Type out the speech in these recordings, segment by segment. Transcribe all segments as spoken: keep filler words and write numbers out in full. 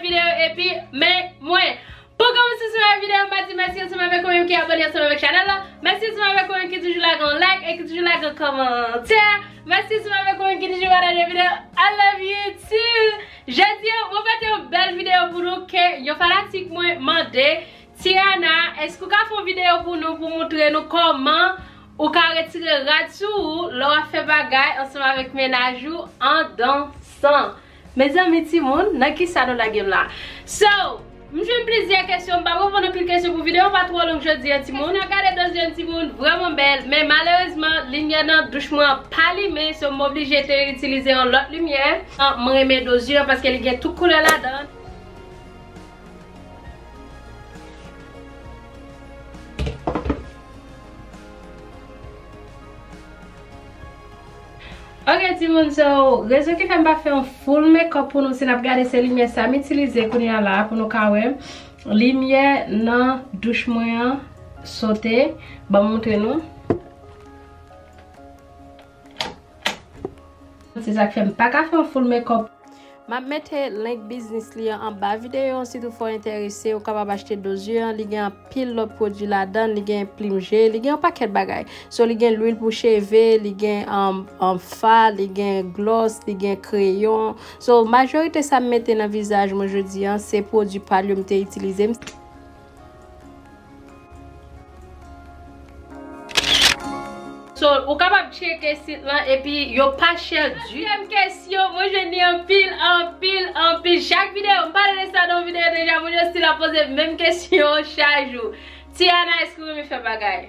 Videyo epi men mwen. Pou kòmanse sou videyo, m pa di mèsi ansanm avèk ou menm ki abòne ansanm avèk chanèl la. Mèsi ansanm avèk ou menm ki toujou lage yon like e ki toujou lage yon kòmantè. Mèsi ansanm avèk ou menm ki toujou pataje videyo. I love you too. Jodi a, mwen pote yon bèl videyo pou nou ke yon fanatik mwen mande, Tiana, èske ou ka fè yon videyo pou nou pou moutre nou kòman ou ka retire rad sou ou lè w ap fè bagay ansanm avèk mennaj ou an dansan? Mezanmi, timoun, nan kisa nou lage m la? So, m jwenn plizyè kesyon, m p ap reponn anpil kesyon pou videyo pa twò long jodi a, timoun. N ap gade do zye m, timoun, vrèman bèl, men malerezman, limyè nan douch mwen an pa limen, so m oblije te itilize yon lòt limyè. An, mwen renmen do zye an paske li gen tout koulè ladan. Ok, timoun, so, rezon ki fè m pa fè yon full makeup pou nou, si n ap gade se limyè sa m itilize kounye a la pou nou ka wè. Limyè nan douch mwen an sote. Ban m montre nou. Se sa k fè m pa ka fè yon full makeup. M ap mete link biznis li an anba videyo an, si toutfwa w enterese, ou kapab achte do zye an, li gen anpil lòt pwodui ladan, li gen plim je, li gen yon pakèt bagay. So, li gen lwil pou cheve, li gen, um, um, fard, li gen gloss, li gen kreyon. So, majorite sa m mete nan vizaj mwen jodi an, se pwodui pa l yo m te itilize. So, ou kapab tcheke sit lan epi yo pa chè ditou. Katriyèm kesyon, mwen jwenn li anpil, anpil, anpil. Chak videyo, m pale de sa nan yon videyo deja, moun yo still ap poze menm kesyon chak jou. Tiana, èske w renmen fè bagay?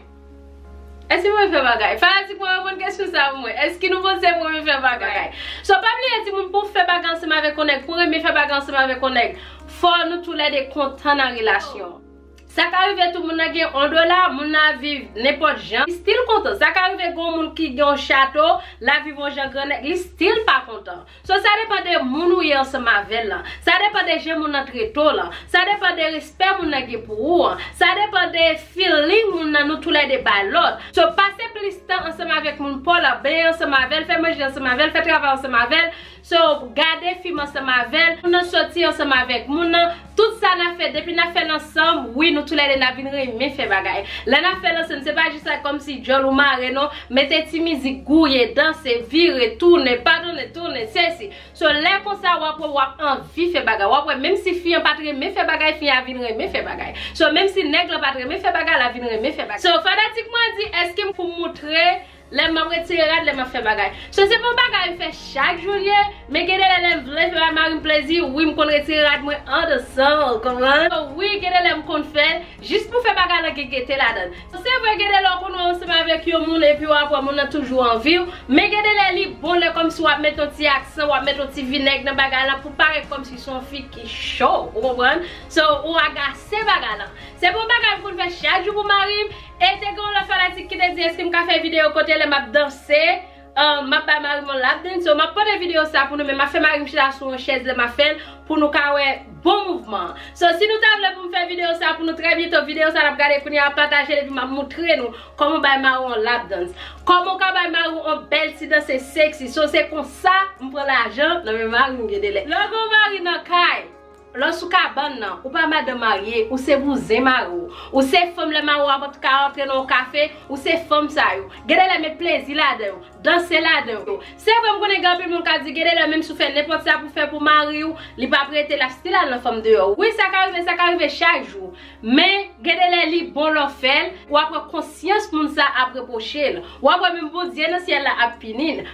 Èske w renmen fè bagay? Fanatik mwen, reponn kesyon sa pou mwen. Èske nou panse m renmen fè bagay? So, pa bliye, timoun, pou w fè bagay ansanm avèk yon nèg, pou w renmen fè bagay ansanm avèk yon nèg, fò nou toulède kontan nan relasyon. Sa ka rive tou moun nan gen yon dola, moun nan ap viv nenpòt jan, li still kontan. Sa ka rive gen yon moun ki gen yon chato, l ap viv yon jan grannèg, li still pa kontan. So, sa depann de moun ou ye ansanm avè l lan. Sa depann de jan moun nan trete w lan. Sa depann de respè moun nan gen pou ou an. Sa depann de feeling moun nan nou toulède bay lòt. So, pase plis tan ansanm avèk moun pa w lan, benyen ansanm avè l, fè manje ansanm avè l, fè travay ansanm avè l. So, gade fim ansanm avè l, moun nan soti ansanm avèk moun nan, tout sa n ap fè, depi n ap fè l ansanm, wi, nou toulède n ap vin renmen fè bagay. Lè n ap fè l ansanm, se pa jis la kòmsi djòl ou mare non, mete ti mizik, gouye, danse, vire, tounen, pa tounen, tounen, sesi. So, lè konsa, w ap wè w ap anvi fè bagay. W ap wè, menm si fi an pa t renmen fè bagay, fi a vin renmen fè bagay. So, menm si nèg lan pa t renmen fè bagay, l ap vin renmen fè bagay. So, fanatik mwen di, èske m pou moutre lè m ap retire rad, lè m ap fè bagay. So, se pa yon bagay m fè chak jou l ye, men gen de lè, lè m vle fè mari m plezi, wi, m konn retire rad mwen an dansan, w konprann? So, wi, gen de lè m konn fè l, jis pou fè bagay lan gen gete ladan l. So, se vre, gen de lè w konn wè ansanm avèk yon moun, epi w ap wè moun nan toujou anvi w, men gen de lè li bon lè kòmsi w ap met yon ti aksan, w ap met yon ti vinèg nan bagay lan pou parèt kòmsi se yon fi ki cho, ou konprann? So, ou agase bagay lan. Se pa yon bagay m konn fè chak jou pou mari m, e te gen yon lòt fanatik ki te di, èske m ka fè videyo kote lè m ap danse, ah, m ap bay mari m yon lap dance. So, m ap pote videyo sa pou nou, men m ap fè mari m chita sou yon chèz lè m ap fè l, pou nou ka wè bon mouvman an. So, si nou ta vle pou m fè videyo sa pou nou trè byento, videyo sa n ap gade kounye a, pataje l epi m ap moutre nou kòman w bay mari w yon lap dance. Kòman w ka bay mari w yon bèl ti danse sexy. So, se konsa m pran lajan nan men mari m gen de lè. Lè w gen yon mari nan kay, lè w sou kabann nan, ou pa madanm marye, ou se bouzen mari w. Ou se fanm lè mari w ap ka antre nan yon kafe, ou se fanm sa yo. Gen de lè met plezi ladan yo, danse ladan yo. Se vre m konnen gen anpil moun k ap di, gen de lè menm si w fè nenpòt sa pou fè pou mari w, li p ap rete, l ap still al nan fanm deyò. Wi, sa ka rive, sa ka rive chak jou. Men, gen de lè li bon lè w fè l, w ap wè konsyans moun sa ap repwoche l. W ap wè menm Bondye nan syèl la ap pini l.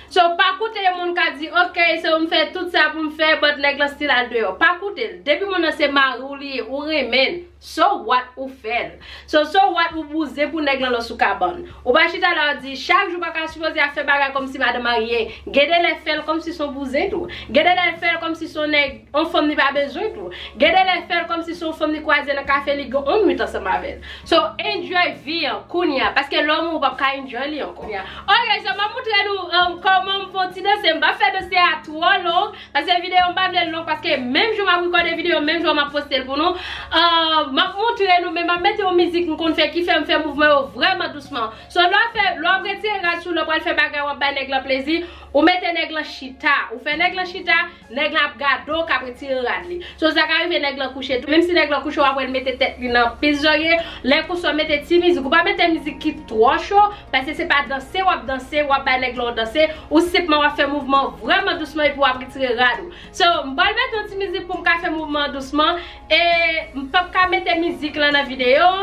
So, pa koute yon moun k ap di, ok, se ou m fè tout sa pou m fè, but nèg lan still al deyò. Pa koute l. Depi moun nan se mari w li ye, ou renmen l. So what ou fè l? So, so what ou bouzen pou nèg lan lè w sou kabann? Ou pa chita la w di, chak jou pa ka sipoze ap fè bagay kòmsi madanm marye. Gen de lè fè l kòmsi se yon bouzen tou. Gen de lè fè l kòmsi se yon nèg, yon fanm li pa bezwen tou. Gen de lè fè l kòmsi se yon fanm li kwaze nan kafe, li gen yon nwit ansanm avè l. So, enjoy vi an kounye a, paske lè w mouri, ou p ap ka enjoy li ankò. Ok, so m ap moutre nou, um, kòman m fè yon ti danse. M p ap fè danse a twò long, paske videyo m pa vle l long, paske menm jan m ap rekòde videyo, menm jan m ap poste l pou nou. Uh, m ap moutre nou, men m ap mete yon mizik m konn fè ki fè m fè mouvman yo vrèman dousman. So, lè w ap fè, lè w ap retire rad sou, lè w pral fè bagay, w ap bay nèg lan plezi, Ou mete nèg lan chita, ou fè nèg lan chita, nèg lan ap gade w, k ap retire rad li. So, sa ka rive nèg lan kouche tou. Menm si nèg lan kouche, w ap wè l mete tèt li nan pil zòrye. Lè konsa, w mete ti mizik. Ou pa mete mizik ki twò cho, paske se pa danse w ap danse, w ap bay nèg lan w danse. Ou senpman w ap fè mouvman vrèman dousman epi w ap retire rad ou. So, m pral mete yon ti mizik pou m ka fè mouvman an dousman. E m p ap ka mete mizik lan nan videyo.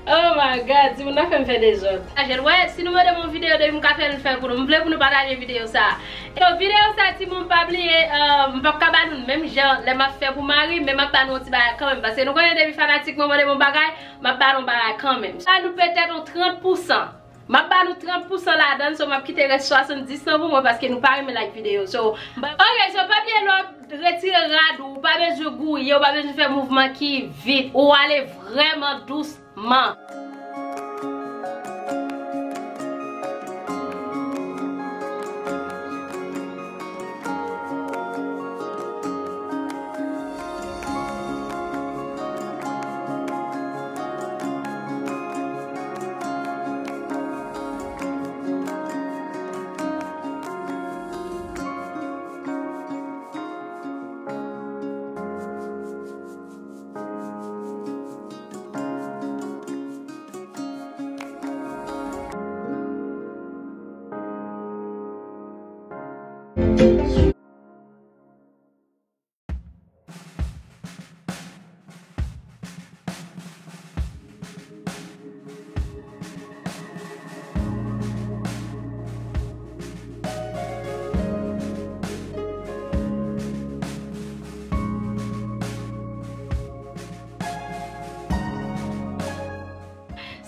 Oh my God, timoun nan fè m fè dezòd. Pataje l, wè, si nou mande m yon videyo depi m ka fè l, m fè l pou nou. M vle pou nou pataje videyo sa. So, videyo sa, timoun, pa bliye, euh, m p ap ka ba nou l menm jan lè m ap fè pou mari, men m ap ba nou yon ti bagay kanmenm. Paske nou konnen depi fanatik mwen mande m yon bagay, m ap ba nou bagay kanmenm. Sa nou petèt yon trant pousan. M ap ba nou trant pousan ladan l, so m ap kite rès swasanndis lan pou mwen paske nou pa renmen like videyo. So, m pa, ok, so pa bliye lè w ap retire rad ou, ou pa bezwen gouye, ou pa bezwen fè mouvman ki vit, ou ale vrèman dousman.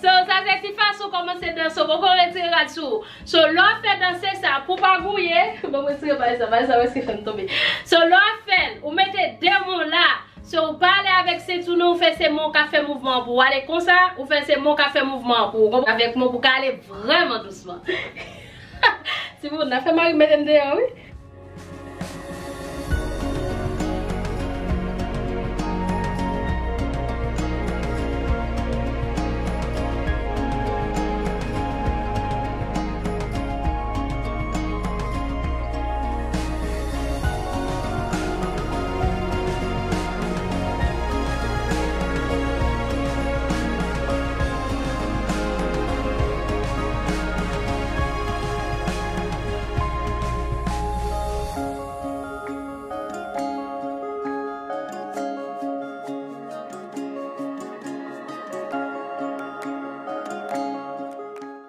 So, sa se ti fason w kòmanse danse, w poko retire rad sou ou. So, lè w ap fè danse sa, pou w pa gouye, bon, mwen retire bagay sa, bagay sa prèske fè m tonbe. So, lè w ap fè l, ou mete de men w la. So, ou pa ale avèk senti w non, ou fè se men w k ap fè mouvman an pou ou. Ale konsa, ou fè se men w k ap fè mouvman an pou ou. Ou konprann? Avèk men w pou w ka ale vrèman dousman. Timoun, n ap fè mari m mete m deyò, wi.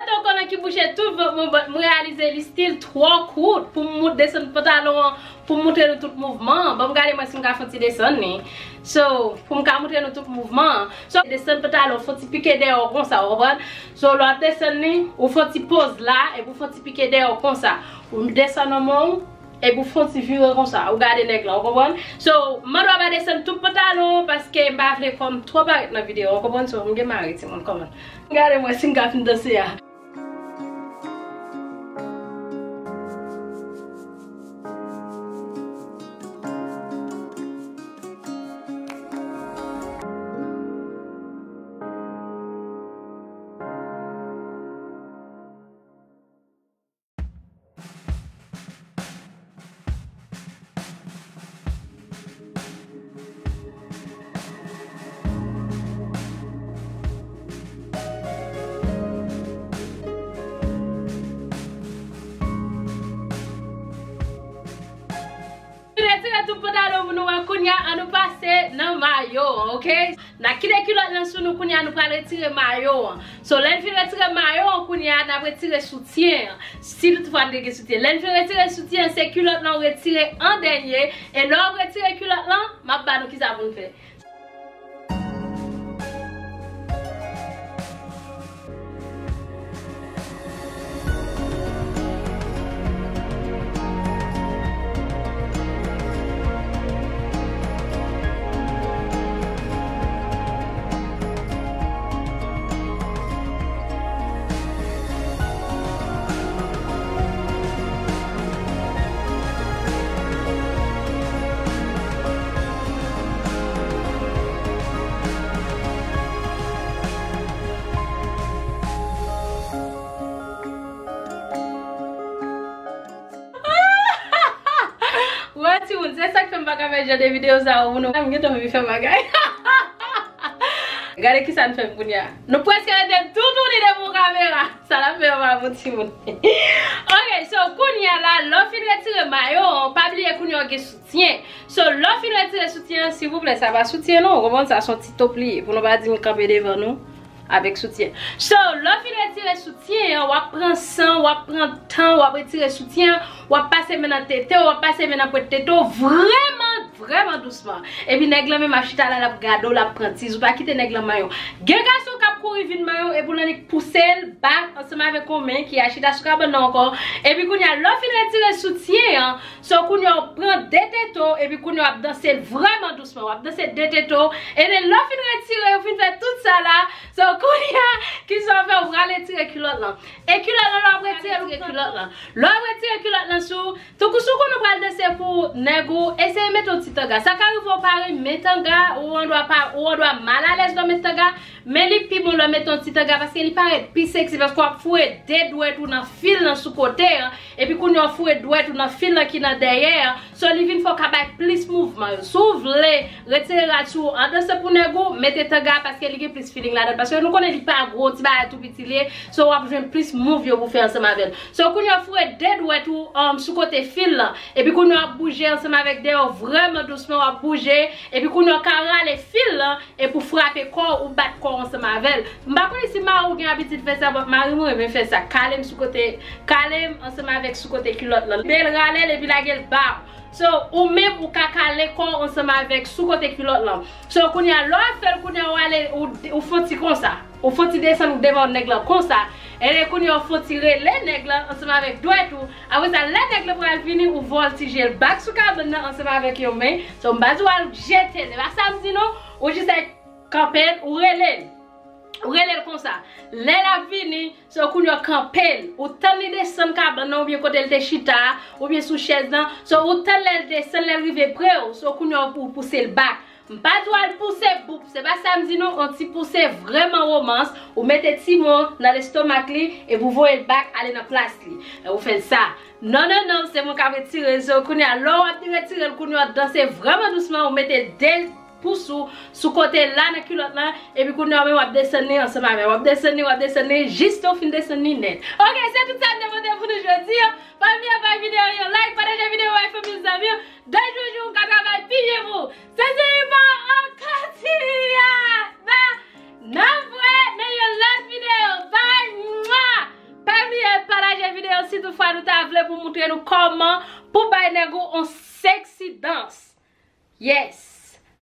Donk, konnen ki bouche tout vant mwen, but m reyalize li still twò kout pou m moute desann pantalon an, pou m moutre nou tout mouvman an. Ban m gade mwen si m ka fè yon ti desann li. So, pou m ka moutre nou tout mouvman an. So, desann pantalon, fè yon ti pike dèyè w konsa, w konprann? So, lè w ap desann li, ou fè yon ti poz la, epi ou fè yon ti pike dèyè w konsa. Ou desann nan men w, epi w fè yon ti vire konsa, ou gade nèg la, ou konprann? So, m mande w pa desann tout pantalon, paske m pa vle kò m twò parèt nan videyo, ou konprann? So, m gen mari, timoun, kòman? Gade mwen si m ka fin danse a. Retire tout pantalon pou nou wè kounye a, ann nou pase nan mayo an, oke? N a kite kilòt lan sou nou kounye a, nou pral retire mayo an. So, lè n fin retire mayo an kounye a, n ap retire soutyen an. Si toutfwa n te gen soutyen. Lè n fin retire soutyen an, se kilòt lan w retire an dènye. E lè w retire kilòt lan, m ap ba nou kisa pou n fè. Timoun, se sa k fè m pa ka fè jan de videyo sa yo pou nou. M gentan anvi fè bagay. Gade ki sa n fè m kounye a. Nou prèske rete toutouni devan kamera. Sa n ap fè yo pa bon timoun. Ok, so kounye a la, lè w fin retire mayo an, pa bliye kounye a w gen soutyen. So, lè w fin retire soutyen an, silvouplè, sa pa soutyen non, ou konprann, sa se yon ti top li ye, pou nou pa di m kanpe devan nou avèk soutyen. So, lè w fin retire soutyen an, w ap pran san, w ap pran tan, w ap retire soutyen an, w ap pase men nan tete w, w ap pase men nan pwent tete w, vrèman, vrèman dousman. Epi nèg lan menm ap chita la, l ap gade w, l ap pran tiz ou, pa kite nèg lan manyen w. Gen gason k ap kouri vin manyen w, epi w annik pouse l bak ansanm avèk yon men ki al chita sou kabann nan ankò. Epi kounye a, lè w fin retire soutyen an, so kounye a w pran de tete w, epi kounye a w ap danse l vrèman dousman. W ap danse de tete w, e lè w fin retire, w fin fè tout sa la, so kounye a, kisa w fè, w pral retire kilòt lan. E kilòt lan, lè w ap retire kilòt lan. Lè w ap retire kilòt lan sou, tankou si w konnen w pral danse pou nèg ou, eseye mete yon ti tanga. Sa ka rive w pa renmen tanga, ou andwa pa, ou andwa malalèz lè w met tanga, men li pi bon lè w mete yon ti tanga paske li parèt pi seksi, paske w ap foure de dwèt ou nan fil lan sou kote an, epi kounye a w foure dwèt ou nan fil lan ki nan dèyè an, so li vin fè w ka bay plis mouvman yo. Si w vle retire rad sou ou an danse pou nèg ou, mete tanga paske li gen plis feeling ladan l, paske nou konnen li pa gwo, ti bagay tou piti li ye, so w ap jwenn plis move yo pou fè ansanm avè l. So kounye a w foure de dwèt ou, um, sou kote fil lan, epi kounye a w ap bouje ansanm avèk dèyè w vrèman dousman, w ap bouje, epi kounye a w ka rale fil lan, epi w frape kò w, ou bat kò w ansanm avè l. M pa konnen si mari w gen abitid fè sa, but mari m renmen fè sa, kale m sou kote, kale m ansanm avèk sou kote kilòt lan, men l rale l epi lage l ba w. So, ou menm ou ka kale kò w ansanm avèk sou kote kilòt lan. So, kounye a, lè w ap fè l, kounye a, ou ale, ou, ou fè yon ti konsa. Ou fè yon ti desann devan nèg lan konsa. E lè kounye a, ou fè yon ti rele nèg lan ansanm avèk dwèt ou. Apre sa, lè nèg lan pral vini, ou vòltije l bak sou kabann nan ansanm avèk yon men. So, m pa di w al jete l. Se pa sa m di non. Ou jis al kanpe l, ou rele l. Ou rele l konsa. Lè l ap vini, so kounye a w kanpe l. Ou tann li desann kabann nan oubyen kote l te chita a, oubyen sou chèz lan. So ou tann lè l desann, lè l rive pre w. So kounye a w pou pouse l bak. M pa di w al pouse boup, se pa sa m di non, yon ti pouse vrèman womans. Ou mete ti men w nan lestomak li, epi w voye l bak ale nan plas li. E ou fè l sa. Non, non, non, se mwen k ap retire. So kounye a, lè w ap retire l, kounye a w ap danse vrèman dousman, ou mete de pous ou sou kote la nan kilòt lan, epi kounye a w menm w ap desann li ansanm avè l. W ap desann li, w ap desann li, jis lè w fin desann li nèt. Ok, se tout sa m te pote pou nou jodi a. Pa bliye bay videyo yon like, pataje videyo bay fanmi zanmi w. De jou jou, m ka travay pi byen pou ou. Se Zerivan ankò, ti a. Nan, nan vre, nan yon lòt videyo. Bay, mwa. Pa bliye pataje videyo si toutfwa nou ta vle pou moutre nou kòman pou bay nèg ou on sexy dans. Yes.